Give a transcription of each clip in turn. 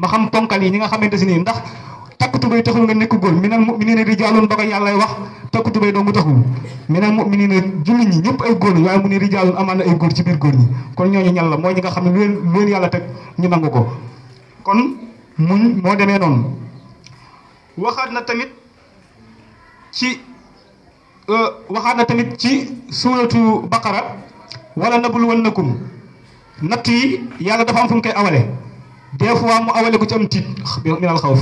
ma xam ponkal yi ñi nga xamante si nii ndax takk tubay taxul nga nekk góor minal mu'minina rijaalun ba ko yàllay wax takk tubay doo mu taxul minal mu'minina jullit ñi ñëpp ay góor waaye mu ne rijaalun amaan na ay góor ci biir góor ñi kon ñooñu ñan la mooy ñi nga xam ne lu leen yàlla teg ñu nangu ko kon muñ moo demee noonu waxaat na tamit ci suuratu baqara wala nabluwannakum natt yi yàlla dafa am fu mu koy awale des fois mu awale ko ci am tiit minal xawf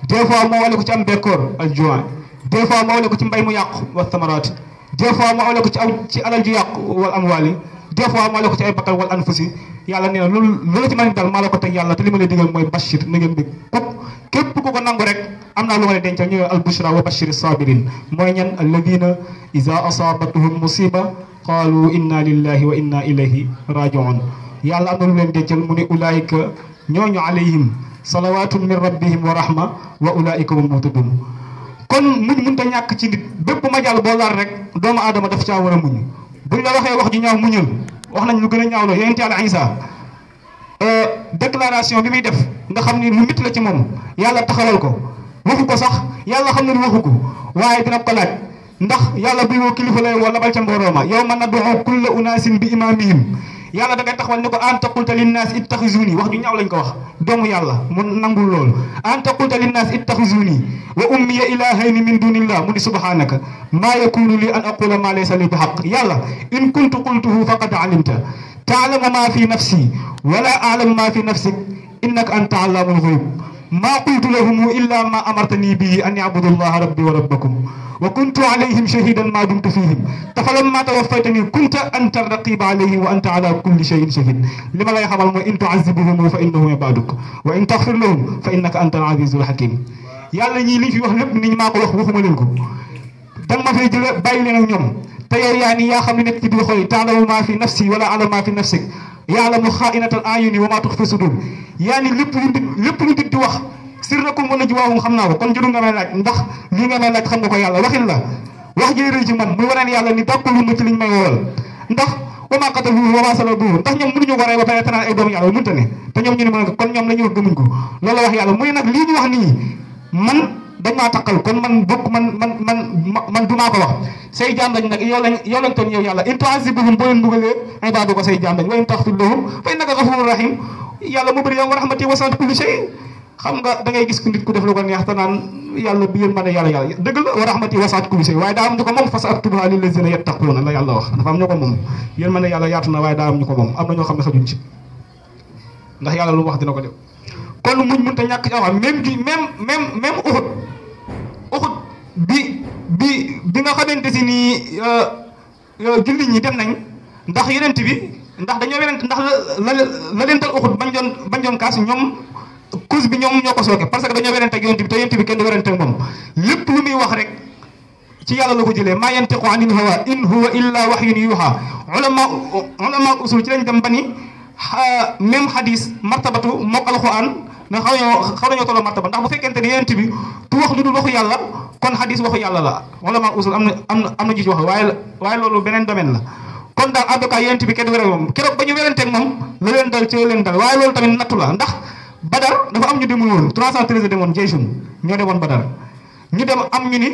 des fois mu awale ko ci am bekkoor al juwaan des fois mu awale ko ci mbay mu yàqu wa samaraati des fois mu awale ko ci alal ju yàqu wal amwaali des fois mu awale ko ci ay bakkan wal anfusi yàlla nee na loolu ci man dal maa la ko teg yàlla te li ma lay digal mooy bashir na ngeen bég képp ku ko nangu rek am naa lu ma lay dencal ñëw al bushra wa bashir sabirin mooy ñan alladina iza asabatuhum musiba qaalu inna lillahi wa inna ilayhi rajiun yàlla am na lu leen dencal mu ne ulaayika ñooñu alayhim salawatun min rabbihim wa rahma wa ulaayika hum muhtadun kon muñ mënta ñàkk ci nit bépp ma jàll boo laal rek doomu aadama daf caa war a muñ buñ la waxee wax ju ñaaw muñal wax nañ lu gën a ñaaw la yonent Yàlla Isa déclaration bi muy def nga xam ni lu mit la ci moom yàlla taxalal ko waxu ko sax yàlla xam ne lu waxu ko waaye dina ko laaj ndax yàlla buy woo kilifa lay wala bal ca mbooloo ma yow man nad'u kulla unaasin bi imaamihim yàlla da ngay taxawal ni ko anta qulta linnaas ittaxizuni wax ju ñaaw lañ ko wax doomu yàlla mu nangul loolu anta qulta linnaas ittaxizuni wa ummiya ilahayni min dunillah mu di subhanaka maa yakunu li an aqula ma laysa li bi xaq yàlla in kuntu qultuhu faqad alimta taalamu ma fi nafsi wala aalamu ma fi nafsik innaka anta allamul ghuyub ma qultu lahum illa ma amartani bihi an yabudu allaha rabbi wa rabbakum wa kuntu alayhim shahidan ma dumtu fihim te falamma tawaffaytani kunta anta raqiba alayhim wa anta ala kulli shay'in shahid li ma lay xamal mooy in tu'azzibuhum fa innahum ibaduk wa in taghfir lahum fa innaka anta al-azizul hakim yàlla ñii liñ fi wax lépp niñ maa ko wax waxuma leen ko danga ma fay jële bàyyi leen ak ñoom te yow yaa xam ne nekk ci biir xol yi ta'lamu ma fi nafsi wala a'lamu ma fi nafsik ya'lamu xaa'inatal a'yuni wa ma tukhfi sudur yaa ni lépp lu nit di wax sirrakum wa najwaahum xam naa ko kon jëru nga may laaj ndax lii nga may laaj xam nga ko yàlla waxin la wax ji rëy ci man muy waneen yàlla ni dàkkulu ma ci liñ may woowal ndax wa maa qataluuhu wa maa salabuuhu ndax ñoom mënuñu ko rey ba pare te naan ay doomu yàlla mënta ne te ñoom ñu ne mën ko kon ñoom la ñu wax gëmuñ ko loolu la wax yàlla mu ne nag lii ñu wax nii man dañ maa takkal kon man du maa ko wax say jaam lañ nag yow lañ toon yow yàlla in tu'azzibuhum boo leen mbugalee ibaadu ko say jaam lañ wa in taghfir lahum fa innaka ghafurur rahim yàlla mu bëri yow wa rahmati wasi'at kulli shay xam nga da ngay gis ku nit ku def lu ko neex te naan yàlla bi yéen mën a yàlla dëgg la wa rahmati wasi'at kulli shay waaye daa am ñu ko moom fa sa'aktubuha lillazina yattaquuna la yàlla wax dafa am ñu ko moom yéen mën a yàlla yaatu na waaye daa am ñu ko moom am na ñoo xam ne xajuñ ci ndax yàlla lu mu wax dina ko def kon muñ mënta ñàkk ci wax même Uhud bi nga xamante si nii jullit ñi dem nañ ndax yenent bi ndax dañoo yenent ndax la leen dal Uhud bañ doon kaas ñoom cause bi ñoom ñoo ko sooke parce que dañoo werante ak yonent bi te yonent bi kenn du werante ak moom lépp lu muy wax rek ci yàlla la ko jëlee maa yantiqu anil hawa in huwa illa wahyun yuha ulama usul ci lañ dem ba ni même hadis martabatu mook alquran na xaw nañoo tolloo martaba ndax bu fekkente ni yonent bi du wax lu dul waxu yàlla kon hadis waxu yàlla la ulama usul am na ji ci wax waaye loolu beneen domaine la kon daal en tout cas yonent bi kenn du werante moom keroog ba ñu werante ak moom la leen dal ci leen dal waaye loolu tamit nattu la ndax Badar dafa am ñu demul woon 313 demoon jaysun ñoo demoon Badar ñu dem am ñu ni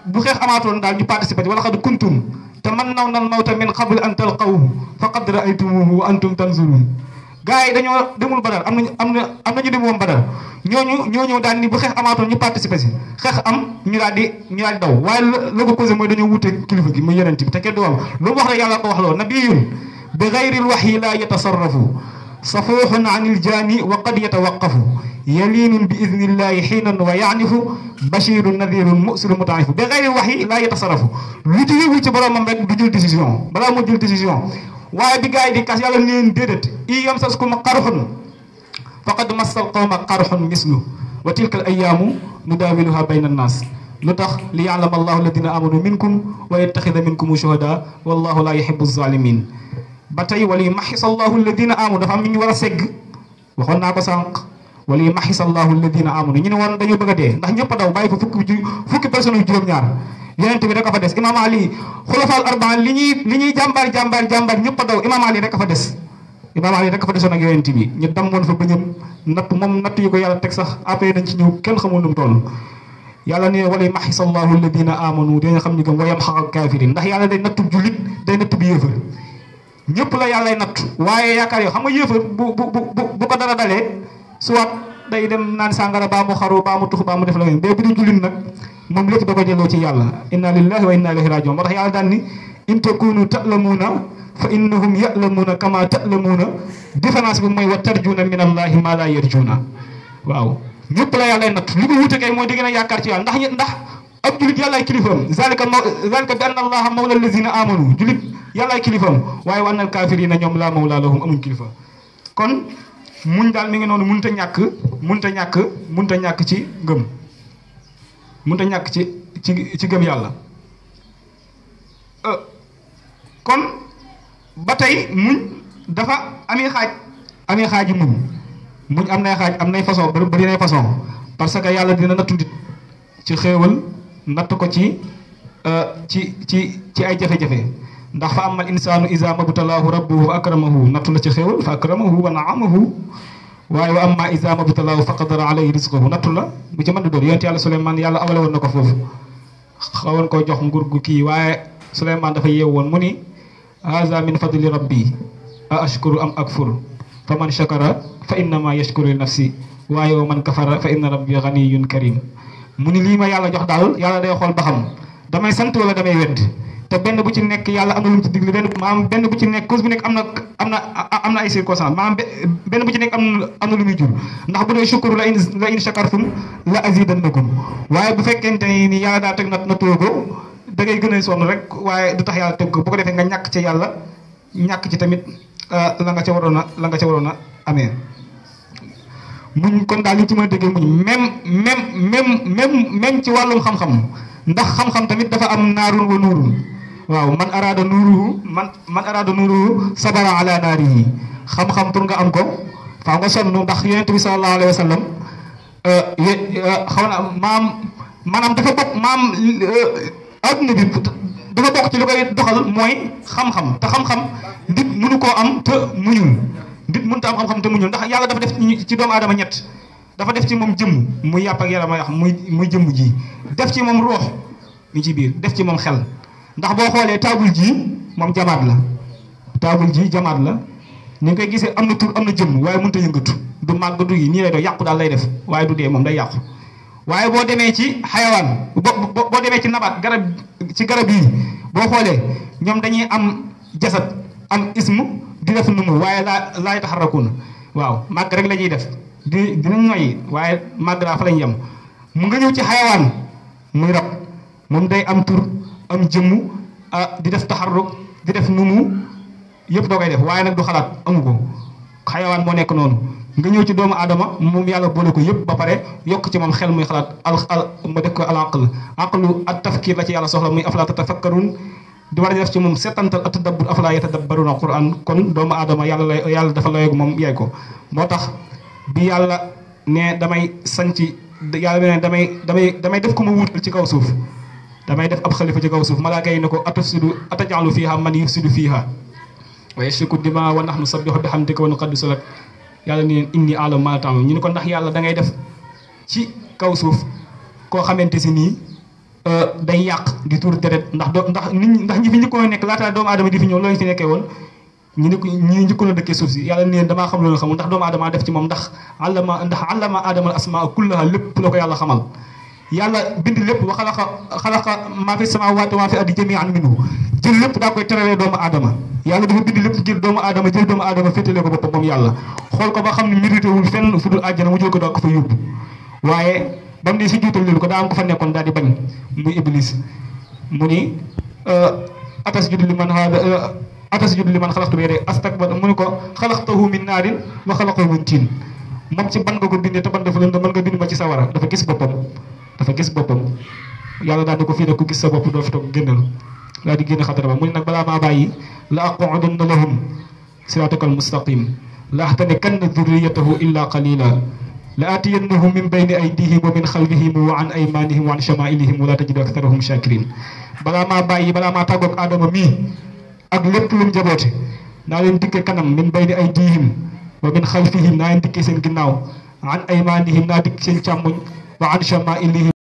bu xeex amaatoon daal ñu participé wala xad kuntum tamannawna al-mawta min qabli an talqawhu faqad ra'aytumuhu wa antum tanzurun gars yi dañoo demul Badar am na ñu dem woon Badar ñoo ñëw daal ni bu xeex amaatoon ñu participé si xeex am ñu daal di daw waaye la ko causé mooy dañoo wute kilifa gi muy yonent bi te kenn du am lu mu wax rek yàlla ko wax loolu nabiyun bi ghayril wahyi la yatasarrafu safuuxun anil jaani wa qad yatawaqqafu yaliinun bi idnillahi xiinan wa yaanifu bashirun nadirun musiru mutaanifu bi ghayril wahyi la yatasarrafu lu jógewul ci boromam rek du jël décision balaa moo jël décision waaye bi gars yi di kas yàlla leen déedéet i yamsaskum qarxun faqad massal qawma qarxun mislu wa tilka al ayaamu nudaawiluha bayna annaas lu tax li ya'lama allahu alladina amanu minkum wa yattaxida minkum shuhada wallahu la yuhibbu zalimin ba tey wala yumaxis allahu alladina amanu dafa am ñu war a segg waxoon naa ko sànq wala yumaxis allahu alladina amanu ñu ne woon dañoo bëgg a dee ndax ñëpp a daw bàyyi fa fukki personnes yu juróom-ñaar yonent bi rek a fa des imam ali xulafaal arbaa li ñuy jàmbaar ñëpp a daw imam ali rek a fa des Imaam Ali rek fa desoon ak yonent bi ñu dammoon fa bëñam natt moom natt yi ko yàlla teg sax après nañ ci ñëw kenn xamul nu mu toll yàlla ne wala yumahhisa Allahu alladina amanu dina xam ñu gëm wa yamhaqal kafirin ndax yàlla day nattu jullit day natt bi yéefar ñëpp la yàllay natt waaye yaakaar yoo xam nga yéefar bu ko dara dalee soit day dem naan sàngara baa mu xaru baa mu tux baa mu def la ngeen mais bu dee jullit nag moom lépp da ko jëloo ci yàlla inna lillahi wa inna ilayhi rajiun moo tax yàlla daan ni in takunu ta'lamuuna fa innahum ya'lamuuna kama ta'lamuuna différence bi mooy wa tarjuuna min allahi ma la yarjuuna waaw ñëpp la yàllay natt li ko wute kay mooy di gën a yaakaar ci yàlla ndax ab julit yàllaay kilifaam zalika bi anna allaha mawla allazina amanu julit yàllaay kilifaam waaye wa annal kaafiriina ñoom laa mawla lahum amuñ kilifa kon muñ daal mi ngi noonu mënut a ñàkk ci ngëm mënut a ñàkk ci gëm yàlla kon ba tey muñ dafa amee xaaji muñ am nay xaaj am nay façon bari nay façon parce que yàlla dina nattu nit ci xéewal natt ko ci ay jafe-jafe ndax fa amal insaanu iza mabtalaahu rabbuhu akramahu nattu la ci xéewal fa akramahu wa naamahu waaye wa amma iza mabtalaahu fa qadara alayhi rizqahu nattu la bu ci mën di doon yonent yàlla Suleymaan yàlla awale woon na ko foofu xawoon ko jox nguur gu kii waaye Suleymaan dafa yeew woon mu ni haza min fadli rabbi a ashkuru am akfur fa man shakara fa innama yashkuru li nafsi waaye wa man kafara fa inna rabbi ganiyyun karim mu ni lii ma yàlla jox daal yàlla day xool ba xam damay sant wala damay wedd te benn bu ci nekk yàlla am na lu mu ci digle benn bu ci nekk cause bu nekk am na ay circonstances maanaam benn bu ci nekk am na lu muy jur ndax bu dee shukuru la in shakartum la azidannakum waaye bu fekkente ni yàlla daa teg na tóo ko da ngay gën a sonn rek waaye du tax yàlla teg ko bu ko defee nga ñàkk ci yàlla ñàkk ci tamit la nga ca waroon a amee muñ kon daal li ci mën a déggee muñ même ci wàllum xam-xam ndax xam-xam tamit dafa am naarun wa nuurun waaw man araada nuuruhu sabara ala naarihi xam-xam pour nga am ko faaw nga sonn ndax yonent bi sallallahu alayhi wa sallam xaw na maanaam dafa bokk adduna bi dafa bokk ci li koy doxal mooy xam-xam te xam-xam nit mënu koo am te muñul nit mënut a am xam-xam te muñul ndax yàlla dafa def ci doomu aadama ñett dafa def ci moom jëmm muy yàpp ak yaram yax muy jëmm ji def ci moom ruux mi ci biir def ci moom xel ndax boo xoolee taabul ji moom jamaat la ni nga koy gisee am na tur am na jëmm waaye mënut a yëngatu du màgg du yi nii lay doo yàqu daal lay def waaye du dee moom day yàqu waaye boo demee ci xayawaan boo demee ci nabaat garab yi boo xoolee ñoom dañuy am jasad am ismu di def numu waaye laay taxarrakuuna waaw màgg rek la ñuy def dinañ noyyi waaye màgg daa fa lañ yem mu nga ñëw ci xayawaan muy rab moom day am tur am jëmmu di def taxarruk di def numu yëpp doo koy def waaye nag du xalaat amu ko xayawaan moo nekk noonu nga ñëw ci doomu aadama moom yàlla boole ko yëpp ba pare yokk ci moom xel muy xalaat ma def ko al aqlu at tafkir la ci yàlla soxla muy afala tatafakkarun di war a def ci moom settantal at tadabbur afala yatadabbaruna quran kon doomu aadama yàlla dafa layoog moom yaay ko moo tax bi yàlla ne damay sanc yàlla ne damay def ko ma wuutal ci kaw suuf damay def ab xalifa ci kaw suuf malaaka yi ne ko atajalu fiha man yufsidu fiha wa yasfiku dima wa nahnu nusabbihu bihamdika wa nuqaddisu lak yàlla ni leen inni a'lamu ma la ta'lamun ñu ne ko ndax yàlla da ngay def ci kaw suuf koo xamante si nii day yàq di tuur deret ndax ñi fi njëkkoon a nekk laata doomu aadama di fi ñëw loolu ñu fi nekkee woon ñi njëkkoon a dëkkee suuf si yàlla ni leen damaa xam loolu xamul ndax doomu aadama def ci moom ndax allama aadama al asmaa kullaha lépp la ko yàlla xamal yàlla bind lépp wa xalaqa maa fi samaawaati wa maa fi ardi jamii'an minhu jël lépp daa koy teralee doomu aadama yàlla dafa bind lépp ngir doomu aadama jël doomu aadama féetalee ko boppam moom yàlla xool ko ba xam ne mérité wul fenn fu dul àjjana mu jël ko daa ko fa yóbbu waaye ba mu ne si juutal leen ko daa am ko fa nekkoon daal di bañ muy iblis mu ni atasjudu liman xalaqtu bi yadayya astakbara mu ni ko xalaqtahu min naarin wa xalaqahu min tiin moom ci ban nga ko bindee te ban dafa lëndëm mën nga bind ma ci sawara dafa gis boppam yàlla daal di ko fii ne ku gis sa bopp doo fi toog génnal daal di génn xadara ba mu ne nag balaa maa bàyyi la aqudanna lahum siratakal mustaqim la ahtanikanna dhurriyatahu illa qalila la atiyannahum min bayni aydihim wa min xalfihim wa an aymanihim wa an shamailihim wa la tajidu aktharahum shakirin balaa maa tàggoog aadama mii ak lépp lu mu jaboote naa leen dikke kanam min bayni aydihim wa min xalfihim naa leen dikke seen ginnaaw an aymanihim naa dikk seen càmmoñ wa an shamailihim